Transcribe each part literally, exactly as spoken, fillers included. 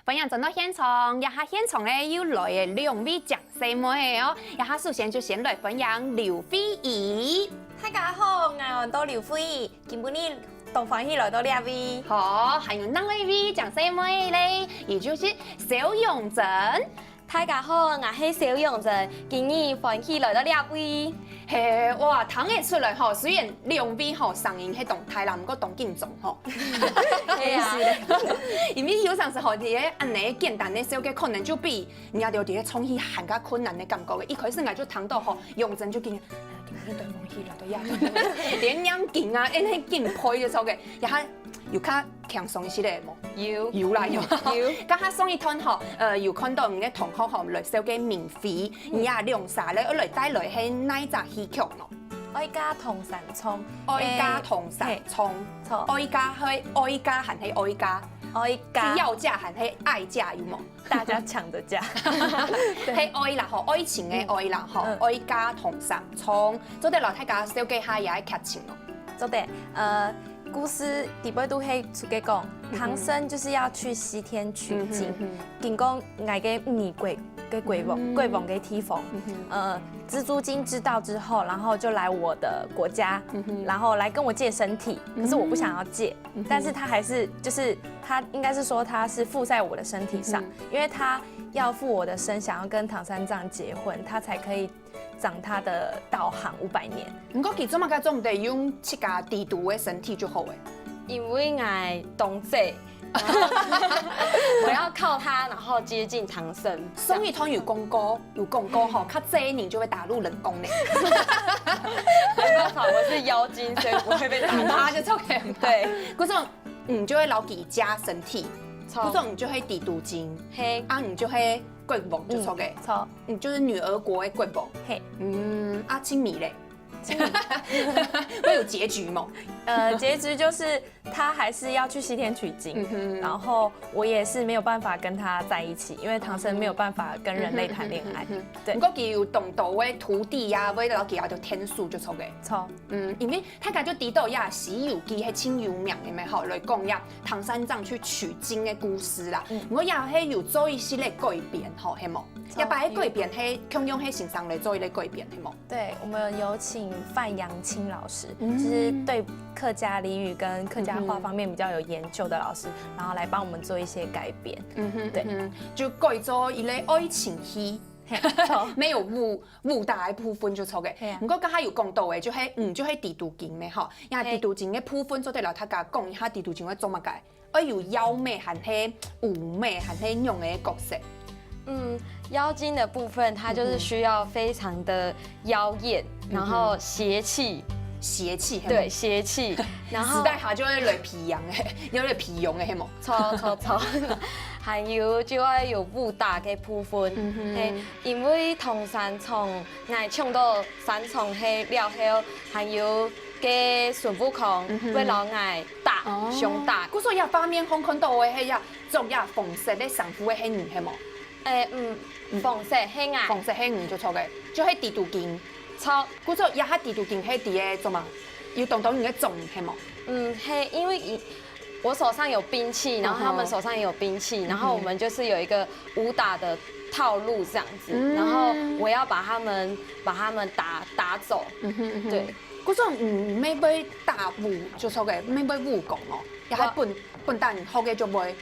歡迎轉到現場，這下現場呢又來了兩位靚細妹哦。這下首先就先來歡迎劉慧儀。大家好，𠊎安到劉慧儀，今晡日當歡喜來到這位。好，還有另外一位靚細妹咧，也就是蕭永珍。大家好，𠊎係蕭永珍，今日歡喜來到這位。嘿，哇，聽得出來吼，雖然兩位吼聲音係當大啦，毋過當緊張吼。係啊。因為有當時吼，這个恁呢簡單个紹介，可能就比人家了解个創意還較困難个感覺个。一開始𠊎就聽到吼，永珍就緊，緊對方去了，對呀，連娘緊啊，因為緊配个時候个，然後有較輕鬆一些个無？有。有啦，有。有。剛剛上一段吼，呃，有看到你个同學吼來紹介明輝，你也兩儕咧，愛來帶來係哪一隻戲曲咯？愛家同山唱。愛家同山唱。嘿，錯。愛家係愛家還係愛家？愛家。係要價還係愛價有無？大家搶著價。係愛啦吼，愛情个愛啦吼，嗯。愛家同山唱，做得摎大家紹介下這个劇情咯。做得，呃，故事底背都係出个講，嗯哼。唐僧就是要去西天取經，嗯哼，嗯哼。經過𠊎个女鬼个國王，嗯。國王个地方，嗯哼。呃，蜘蛛精知道之後，然後就來我的國家，嗯哼。然後來跟我借身體，可是我不想要借，嗯哼。但是他還是，就是他應該是說他是附在我的身體上，嗯哼。因為他要附我的身，想要跟唐三藏結婚，他才可以掌他的道行五百年。毋過佢做麼个做毋得用自家蜘蛛个身體就好誒？因為𠊎當細，然後我要靠他，然後接近唐僧。上一段有講過，有講過吼，較細个人就會打入冷宮呢。沒辦法，我是妖精，所以不會被打入。啊，就OK。對。可是你就會摎佢借身體，錯。可是你就會蜘蛛精，嘿。啊，你就會國王就著个。嗯，著。你就是女兒國的國王。嘿。嗯，啊，青米嘞？青米。會有結局嗎？呃，結局就是他還是要去西天取經，嗯哼。然後我也是沒有辦法跟他在一起，因為唐僧沒有辦法跟人類談戀愛。嗯哼，嗯哼，嗯哼。對。不過佢有當多个徒弟啊，會摎佢啊，就天數就著个。著。嗯，因為大家就知道呀，《西遊記》係真有名个嘛，吼，來講呀，唐三藏去取經个故事啦。嗯。毋過也係有做一些个改編，吼，係無？ 這擺个改編係，共樣係先生來做一個改編，係無？對，我們有請范陽清老師，嗯。就是對客家俚語跟客家話方面比較有研究的老師，嗯哼。然後來幫我們做一些改編。嗯哼，對。嗯哼，就改做一個愛情戲，嘿，著。沒有武，武打个部分就著个。嘿啊。毋過剛才有講到个，就係，嗯，就係蜘蛛精个吼，呀，嘿。蜘蛛精个部分做得摎大家講一下蜘蛛精會做麼个？ 愛有妖妹還係武妹還係仰个角色？嗯，妖精的部分，它就是需要非常的妖豔，嗯哼。然後邪氣。邪氣，對，邪氣。然後時代下就會來皮癢个，有點皮癢个，係無？著，著，著。還有就愛有武打个部分，嗯哼。嘿，因為唐三藏，𠊎搶到三藏係了後，還有个孫悟空，嗯哼。會摎𠊎打，哦。相打。故所這畫面上看到个係這 著這紅色个衫褲个係你係無？欸，嗯，紅色係𠊎。紅色係你就著个，就係蜘蛛精。著。故所這下蜘蛛精係在該做麼？有當多人个種係無？嗯，係，因為以，我手上有兵器，然後他們手上也有兵器，嗯哼。然後我們就是有一個武打的套路這樣子，嗯。然後我要把他們，把他們打，打走。嗯哼，嗯哼。對。故所你，你乜會打武就著个，乜會武功哦，也還本，本旦學个就會。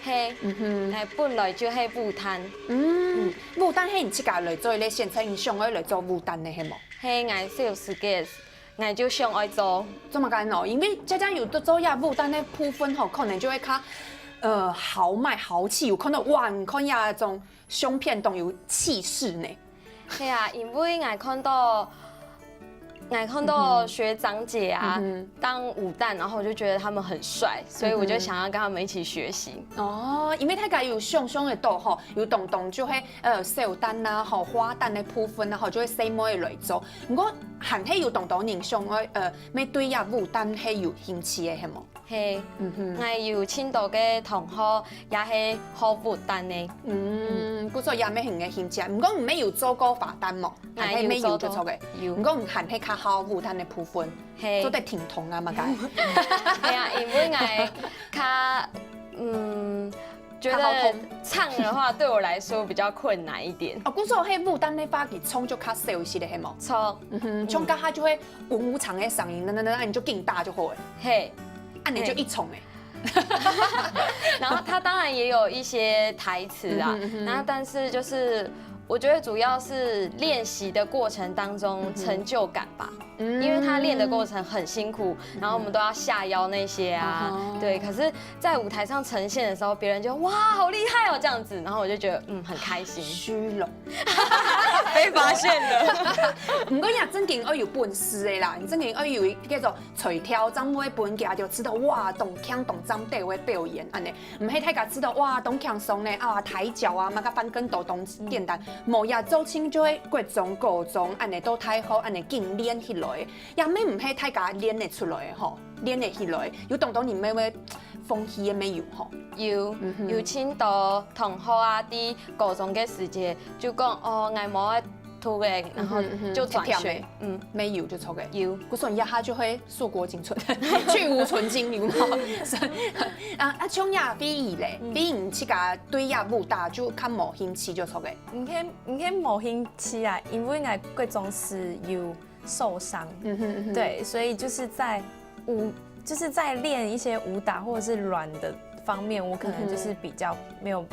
嘿，嗯哼。𠊎本來就係武旦。嗯，嗯。武旦係你自家來做个，現在你想愛來做武旦个係無？嘿，𠊎小時个，𠊎就想愛做。做麼个呢？因為姐姐有做，做這武旦个部分吼，可能就會較，呃，豪邁豪氣，有看到，哇，你看這種相片當有氣勢呢。 係啊，因為𠊎看到，𠊎看到學長姐啊，嗯哼。當武旦，然後我就覺得他們很帥，所以我就想要跟他們一起學習。嗯哼。哦，因為大家有想像得到吼，有當多就係，呃，小旦啊，吼，花旦个部分啊，吼，就係細妹來做。毋過還係有當多人想愛，呃，乜對這武旦係有興趣个，係無？ 嘿，嗯哼。𠊎有盡多个同學也係學武旦个。嗯，故所也乜很个興趣。毋過你乜有做過花旦無？還係乜有做著个？有。毋過你還係較好武旦个部分，嘿。做得停動啊麼个。嘿啊，因為𠊎較，嗯，覺得唱的話對我來說比較困難一點。哦，故所係舞擔个話，佢唱就較少一些个，係無？唱，嗯哼，唱到下就會嗚嗚長个聲音，等等等，你就緊打就好了。嘿，啊，你就一唱欸。然後它當然也有一些台詞啊，嗯哼嗯哼，然後但是就是我覺得主要是練習的過程當中成就感吧。嗯，因為他練的過程很辛苦，然後我們都要下腰那些啊，對。可是，在舞台上呈現的時候，別人就哇，好厲害哦這樣子，然後我就覺得嗯很開心。虛榮，被發現了。毋過你正經愛有本事个啦，你正經愛有叫做才調，正會分人家就知道哇，當強當讚个表演恁呢。 毋係大家知道哇，當輕鬆呢，啊，抬腳啊，麼个翻跟斗當簡單，無呀，做親就會國中、高中恁呢到大學恁呢緊練起來，也毋係大家練得出來吼，練得起來，有當多人會會放棄个乜有吼。有，有盡多同學啊，在高中个時節就講哦，𠊎無愛讀个，然後就轉學。嗯，乜有就著个。有，故所你這下就會碩果僅存，去蕪存菁有無？ 啊啊，像呀，飛魚咧，飛魚自家對呀舞蹈就較無興趣就著个。毋係毋係無興趣啊，因為𠊎國中時有受傷，嗯哼嗯哼，對，所以就是在舞，就是在練一些舞蹈或者是軟的方面，我可能就是比較沒有，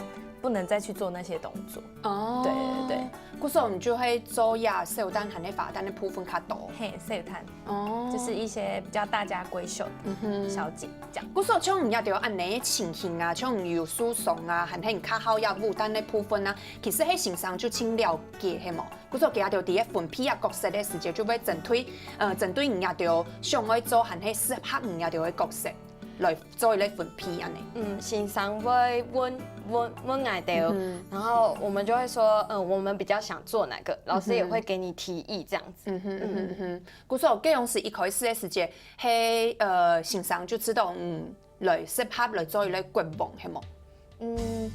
不能再去做那些動作。哦，對對對，故所你就會做呀，小旦還係花旦个部分較多。嘿，小旦。 哦，就是一些比較大家閨秀的小姐這樣。故所像你這兜恁呢情形啊，像你有受傷啊，還係你較好這舞擔个部分啊，其實係先生就盡了解，係無？故所佢這兜在該分配啊角色个時節，就會針對，呃，針對你這兜想愛做還係適合你這兜个角色來做一個分配恁呢。嗯，先生會問問問𠊎兜，然後我們就會說，嗯，我們比較想做哪個，老師也會給你提議這樣子。嗯哼嗯哼嗯哼。 故所，該樣時一開始个時節，係呃先生就知道，嗯，來適合來做一個國王，係無？嗯，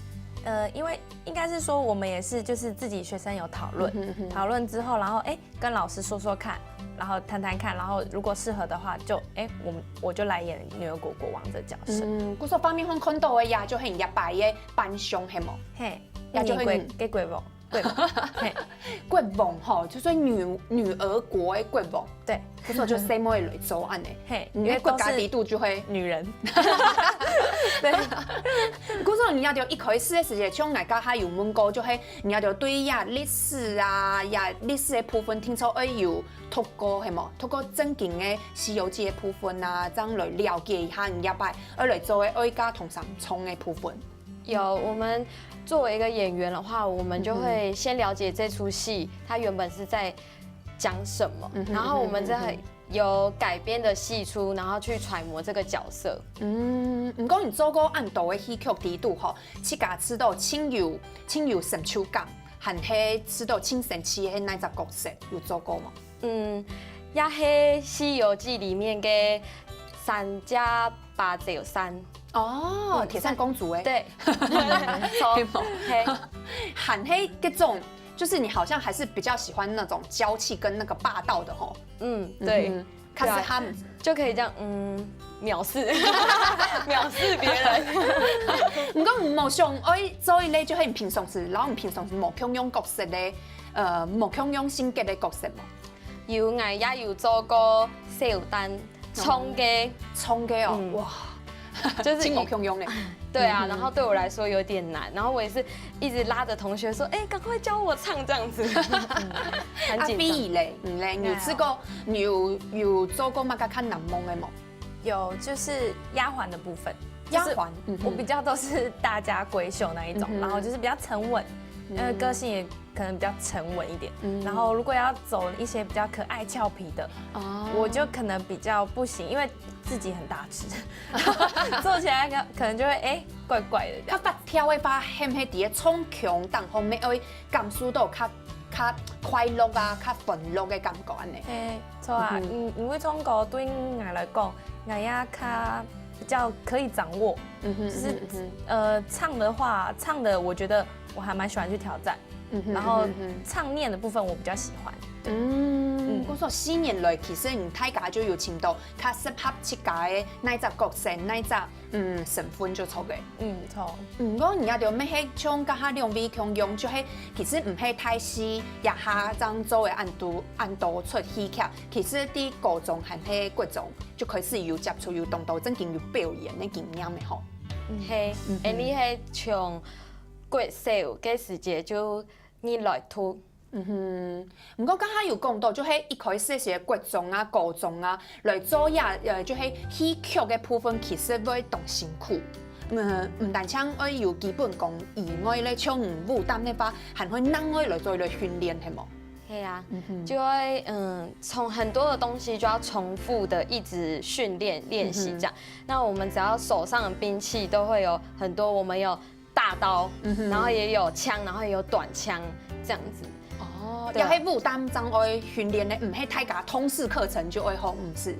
呃，因為應該是說我們也是就是自己學生有討論，討論之後，然後哎跟老師說說看，然後談談看，然後如果適合的話就，就哎我們我就來演女兒國國王這角色。嗯，故所畫面上看到个呀，就係你這擺个扮相，係無？嘿，也就係你个國王。 國王，嘿，國王吼，就係女女兒國个國王。對，故所就細妹來做恁呢。嘿，你个國家裡肚就係女人。對，故所你這兜一開始个時節，像𠊎頭下有問過，就係你這兜對這歷史啊，這歷史个部分，定著愛有讀過，係無？讀過正經个《西遊記》个部分啊，正來了解一下你這擺愛來做个哀家唐三藏个部分。 有，我們作為一個演員的話，我們就會先了解這齣戲它原本是在講什麼，然後我們再由改編的戲齣，然後去揣摩這個角色。嗯，毋過你做過恁多个戲曲裡肚吼，自家試著盡有盡有成就感，還係試著盡生趣个哪隻角色，有做過無？ 嗯，也係《西遊記》裡面个三姐芭蕉扇。哦，鐵扇公主欸。對，錯，嘿，還係該種，就是你好像還是比較喜歡那種嬌氣跟那個霸道的吼。嗯，對，較適合，就可以這樣，嗯，藐視，藐視別人。毋過無想愛做一個，就係你平常時，然後你平常時無共樣角色个，呃，無共樣性格个角色無？ 有，𠊎也有做過小旦，唱歌。唱歌哦，哇，就是盡無共樣呢。對啊，然後對我來說有點難，然後我也是一直拉著同學說，哎，趕快教我唱這樣子，很緊張。啊，飛魚咧，你咧，你有試過，你有有做過麼个較難忘个無？有，就是丫鬟的部分。丫鬟，我比較都是大家閨秀那一種，然後就是比較沉穩，因為個性也 可能比較沉穩一點。然後如果要走一些比較可愛俏皮的，我就可能比較不行，因為自己很大隻，做起來可可能就會哎怪怪的這樣。較活跳个話，係毋係在該唱腔當中，乜愛感受到較較快樂啊，較歡樂个感覺恁呢？嘿，著啊，因因為唱歌對𠊎來講，𠊎也較比較可以掌握，就是呃唱的話，唱的我覺得我還蠻喜歡去挑戰。 然後唱念的部分我比較喜歡。嗯，故所四年來，其實你大家就有尋到較適合自家个哪隻角色、哪隻嗯身份就著个。嗯，著。毋過你也著乜係像頭下兩位共樣，就係其實毋係大四這下正做个恁多恁多齣戲劇，其實在高中還係國中就開始有接觸，有當多正經有表演个經驗个吼。係，恁呢係從國小个時節就入來讀。嗯哼，毋過頭下有講到，就係一開始係國中啊、高中啊來做這，呃，就係戲劇个部分，其實會當辛苦。嗯，毋單淨愛有基本功以外咧，像舞擔个話，還會另外來做一個訓練，係無？係啊，就會嗯，從很多的東西就要重複的一直訓練練習這樣。那我們只要手上的兵器都會有很多，我們有大刀，然後也有槍，然後也有短槍這樣子。哦，對啊。也係舞擔正愛訓練个，毋係大家通識課程就愛學，毋係。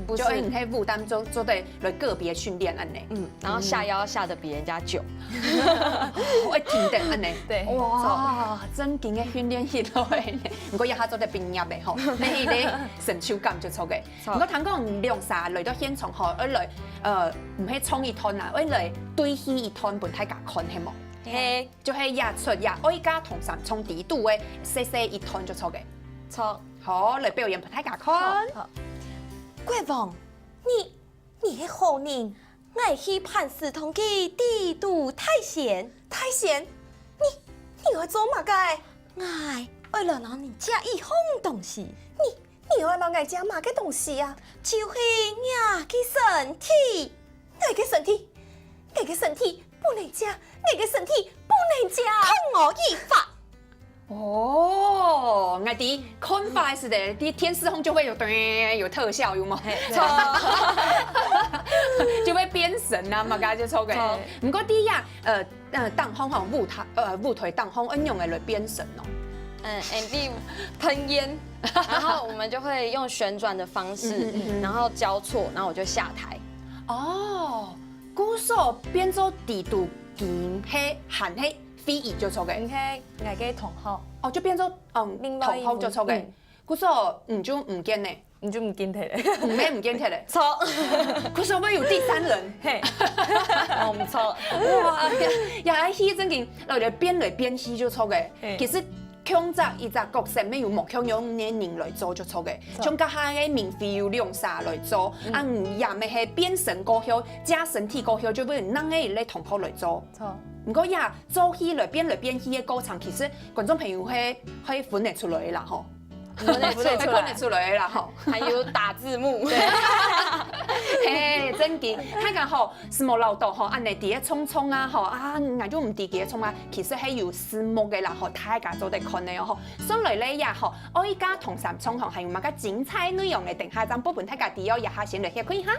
不是。就愛毋係舞擔做做得來個別訓練恁呢。嗯，然後下腰要下得比人家久。愛停等恁呢。對。哇，正經个訓練起來呢。毋過這下做得畢業个吼，乜係个成就感就著个。毋過聽講兩儕來到現場吼，愛來呃，毋係唱一段啊，愛來對戲一段分大家看，係無？係。就係這齣這愛嫁唐三藏裡肚个細細一段就著个。著。好，來表演分大家看。好，好。國王，你，你係好人，𠊎係磐石堂个裡肚大仙。大仙？你，你愛做麼个？𠊎愛來摎你借一項東西。你，你愛摎𠊎借麼个東西啊？就係若个身體。𠊎个身體，𠊎个身體不能借，𠊎个身體不能借。看我一發！哦，𠊎知，看法係个，在電視上就會有，對，有特效，有無？係，著。就會變身啊，麼个就著个。著。毋過在這，呃，呃，當紅吼，舞台，呃，舞台當紅，愛仰般來變身哦？嗯，and we噴煙，然後我們就會用旋轉的方式，嗯哼，嗯哼。然後交錯，然後我就下台。哦，故所變做裡肚个係還係 非遺就著个。毋係，𠊎个同學。哦，就變做，嗯，另外一位。同學就著个。嗯。故所你就毋見呢。你就毋見忒了。毋係毋見忒了。著。故所會有第三人。係。哦，毋著。哇，呀，呀，戲正經，來來變來變去就著个。係。其實共隻一隻角色，乜有無共樣个人來做就著个。著。像頭下个明妃有兩儕來做，嗯。啊，也乜係變身過後，借身體過後，就會有另外一個同學來做。著。毋過呀， 做戲來變來變去个過程，其實觀眾朋友係，係分得出來个啦吼。分得出來。係分得出來个啦吼。還有打字幕。對。係，正經，大家吼，思慕老豆吼，恁呢在該創創啊吼，啊，𠊎就毋知佢个創啊，其實係有字幕个啦吼，大家做得看个哦吼。所以咧呀吼，愛嫁唐三藏吼，還有麼个精彩內容个，等下正報分大家知哦，這下先來歇睏一下。